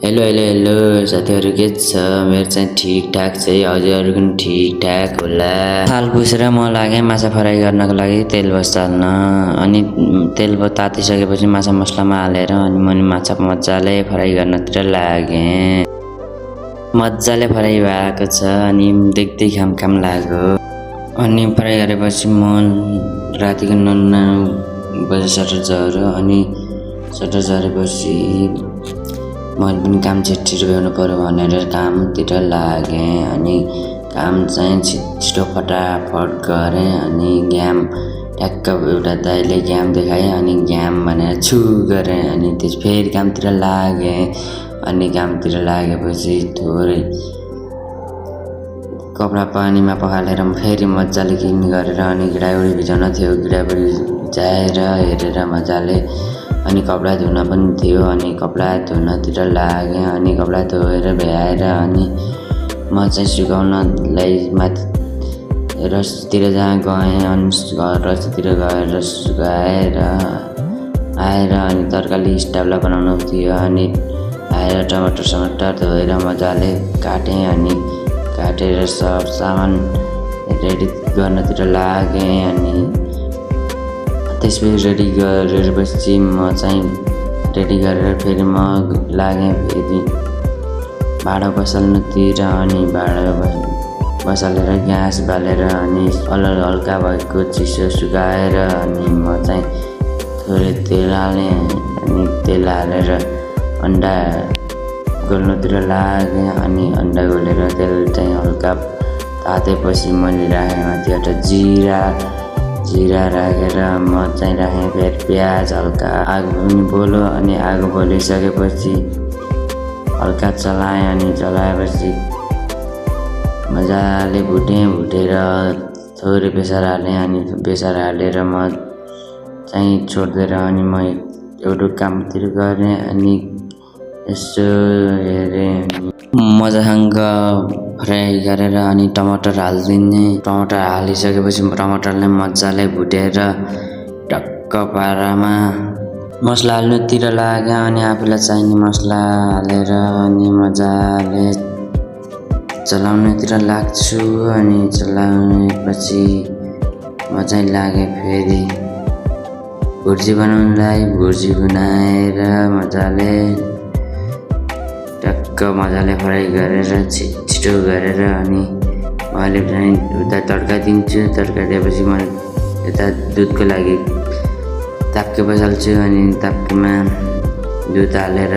Hello hello hello साथीहरु के छ मेरो चाहिँ ठिकठाक छ हजुरहरुको पनि ठिकठाक होला। थाल पुसेर म लागे माछा फ्राई गर्नको लागि तेल बसाल्न। अनि तेल तातिसकेपछि माछा मसलामा हालेर अनि म माछा मज्जाले फ्राई गर्नतिर लागे। मज्जाले फ्राई भएको छ अनि देख्दै खाम लाग्यो। अनि फ्राई गरेपछि म रातिको 9 बजे सटर झर्यो अनि सटर झरेपछि मैले पनि काम छिटो भ्याउनु पर्यो भनेर कामतिर लागे। अनि काम चाहिँ छिटो फटाफट गरेँ अनि ग्याम ट्याक्क एउटा दाइले ग्याम देखाए अनि ग्याम भनेर छु गरेँ अनि त्यस फेरि कामतिर लागे। अनि कामतिर लागेपछि थोरै कपडा पानीमा पखालेर फेरि मज्जाले क्लिन गरेर अनि गिडाउडी भिजाउन थियो, गिडाउडी भिजाएर हेरेर मज्जाले अनि कपडा धुन पनि थियो अनि कपडा धुनतिर लागे। अनि कपडा धोएर भ्याएर अनि म चाहिँ सुकाउनलाई माथि रसतिर जहाँ गएँ अनि रसतिर गएर सुकाएर आएर अनि तरकारी स्टाफलाई बनाउनु थियो। अनि आएर टमाटर धोएर मजाले काटेँ अनि काटेर सब सामान रेडी गर्नतिर लागे। अनि त्यसपछि रेडी गरेपछि म चाहिँ रेडी गरेर फेरि म लागे फेरि भाँडा बसाल्नुतिर। अनि भाँडा बसालेर ग्यास बालेर अनि हल्का भएको चिसो सुकाएर अनि म चाहिँ थोरै तेल हालेँ अनि तेल हालेर अन्डा गोल्नुतिर लागे। अनि अन्डा गोलेर तेल चाहिँ हल्का तातेपछि मैले राखेँ माथिबाट जिरा राखेर म चाहिँ राखेँ फेरि प्याज हल्का आगो पनि बोल्यो। अनि आगो बोलिसकेपछि हल्का चलाएँ अनि चलाएपछि मजाले भुटेर थोरै बेसार हालेँ। अनि बेसार हालेर म चाहिँ छोडिदिएर अनि म एउटा कामतिर गरेँ। अनि यसो हेरेँ मजासँग फ्राई गरेर अनि टमाटर हालिदिने। टमाटर हालिसकेपछि टमाटरलाई मजाले भुटेर टक्क पारामा मसला हाल्नुतिर लाग्यो। अनि आफूलाई चाहिने मसला हालेर अनि मजाले चलाउनुतिर लाग्छु। अनि चलाएपछि म चाहिँ लागेँ फेरि भुर्जी बनाउनलाई। भुर्जी बनाएर मजाले टक्क मजाले फ्राई गरेर छिटो गरेर अनि मैले चाहिँ उता तड्का दिन्छु। तड्का दिएपछि म यता दुधको लागि ताप्के बसाल्छु। अनि ताप्केमा दुध हालेर